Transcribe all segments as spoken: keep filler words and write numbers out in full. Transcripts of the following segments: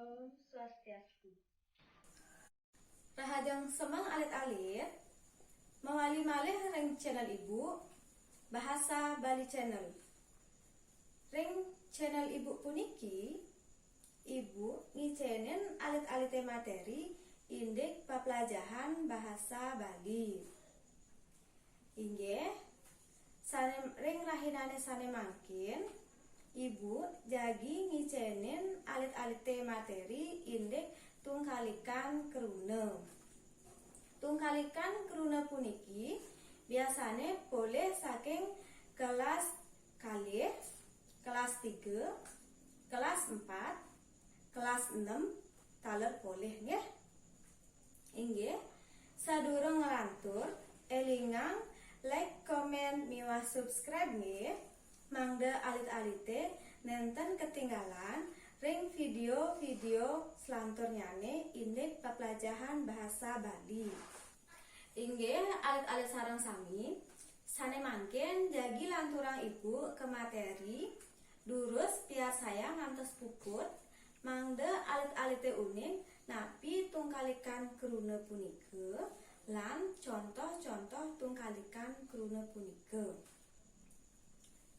Om Swastiastu. Rahajeng semeng alit-alit, mawali malih ring channel Ibu, Bahasa Bali Channel. Ring channel Ibu puniki, Ibu ngicenin alit-alite materi indik paplajahan bahasa Bali. Inggih, sane ring rahinane sane mangkin, Ibu jagi ngicenin alit-alite materi indik tungkalikan kruna. Tungkalikan kruna puniki biasane polih saking kelas kalih, kelas tiga, kelas empat, kelas enam, taler polih nggih. Inggih, sadurung nglantur, elingang like, komen, miwah subscribe nggih. Mangda alit-alite nenten ketinggalan ring video-video selanturnyane indik paplajahan bahasa Bali. Inggih, alit-alit sareng sami, sane mangkin jagi lanturang Ibu ka materi, durus piarsayang ngantos puput, mangda alit-alite uning napi tungkalikan kruna punika lan contoh-contoh tungkalikan kruna punika.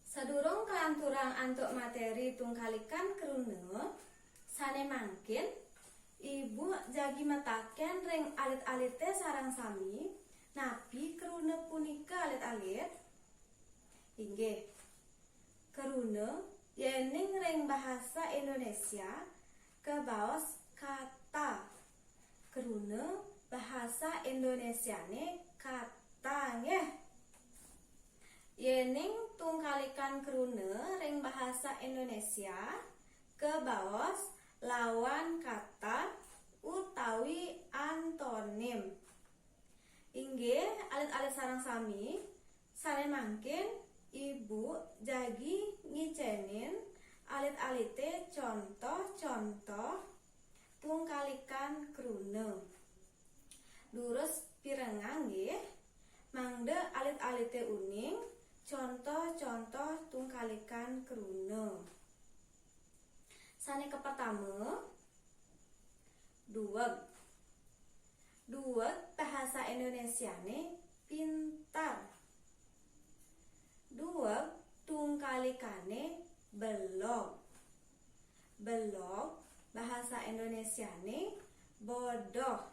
Sadurung kalanturang antuk materi tungkalikan kruna, sane mangkin Ibu jagi mataken ring alit-alite sareng sami, napi kruna punika, alit-alit? Inggih, kruna yening ring bahasa Indonesia kabaos kata. Kruna bahasa Indonesiane kata nggih. Yening tungkalikan kruna ring bahasa Indonesia kabaos lawan kata utawi antonim. Inggih, alit-alit sareng sami, sane mangkin Ibu jagi ngicenin alit-alite contoh-contoh tungkalikan kruna. Durus pirengang nggih, mangda alit-alite uning contoh-contoh tungkalikan kruna. Sane kapertama, duweg. Duweg bahasa Indonesiane pintar. Duweg tungkalikane belog. Belog bahasa Indonesiane bodoh.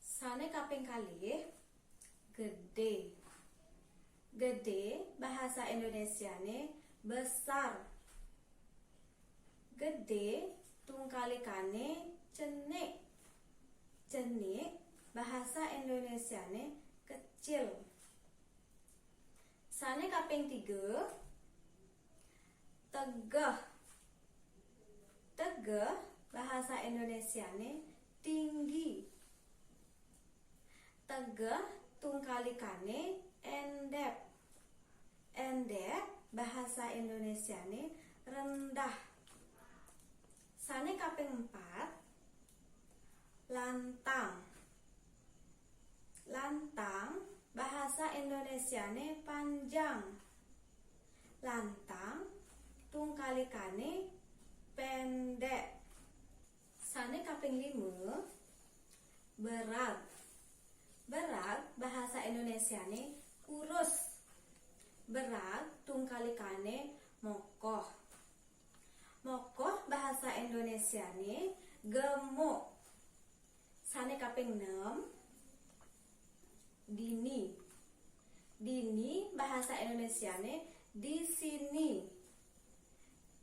Sane kaping kalih, gede. Gede bahasa Indonesiane besar. Gede tungkalikane cenik. Cenik bahasa Indonesiane kecil. Sane kaping tiga, tegeh. Tegeh bahasa Indonesiane tinggi. Tegeh tungkalikane endep. Endep bahasa Indonesiane rendah. Sane kaping empat, lantang. Lantang bahasa Indonesiane panjang. Lantang tungkalikane pendek. Sane kaping lima, berag. Berag bahasa Indonesiane kurus. Berag tungkalikane mokoh. Mokoh bahasa Indonesiane gemuk. Sane kaping enam, dini. Dini bahasa Indonesiane di sini.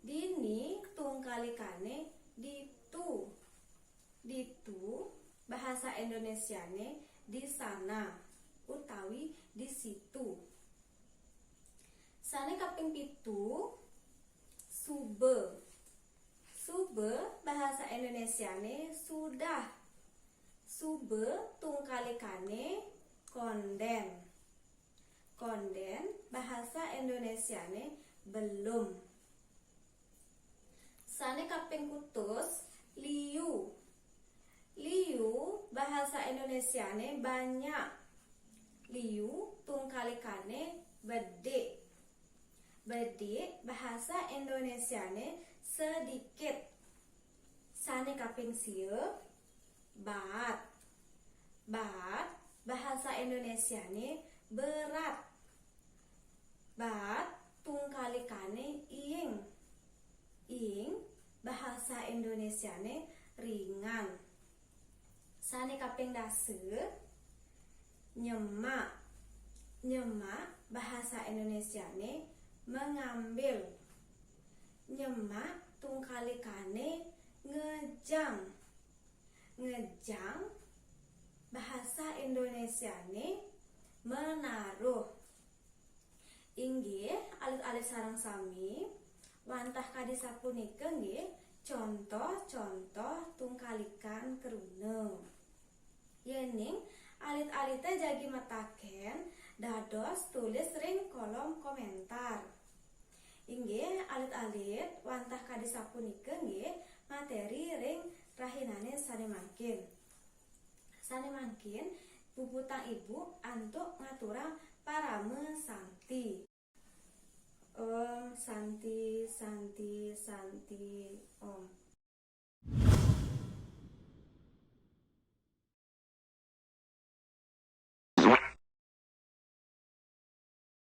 Dini tungkalikane ditu. Ditu bahasa Indonesiane di sana utawi di situ. Sane kaping pitu, suba. Suba bahasa Indonesiane sudah. Suba tungkalikane konden. Konden bahasa Indonesiane belum. Sane kaping kutus, liu. Liu bahasa Indonesiane banyak. Liu tungkalikane bedik. Bedik bahasa Indonesiane sedikit. Sane kaping sia, baat. Baat, bahasa Indonesiane berat. Baat, tungkalikane iing. Iing, bahasa Indonesiane ringan. Sane kaping dasa, nyemak. Nyemak, bahasa Indonesiane mengambil. Nyemak, tungkalikane ngejang. Ngejang, bahasa Indonesiane menaruh. Inggih, alit-alit sareng sami, wantah kadi sapunika nggih contoh-contoh tungkalikan kruna. Yening alit-alite jagi mataken, dados tulis ring kolom komentar. Inggih, alit-alit, wantah kadi sapunika nggih materi ring rahinane sane mangkin. Sane mangkin, puputang ibu antuk ngaturang parama santi. Om Santi, Santi, Santi, Om.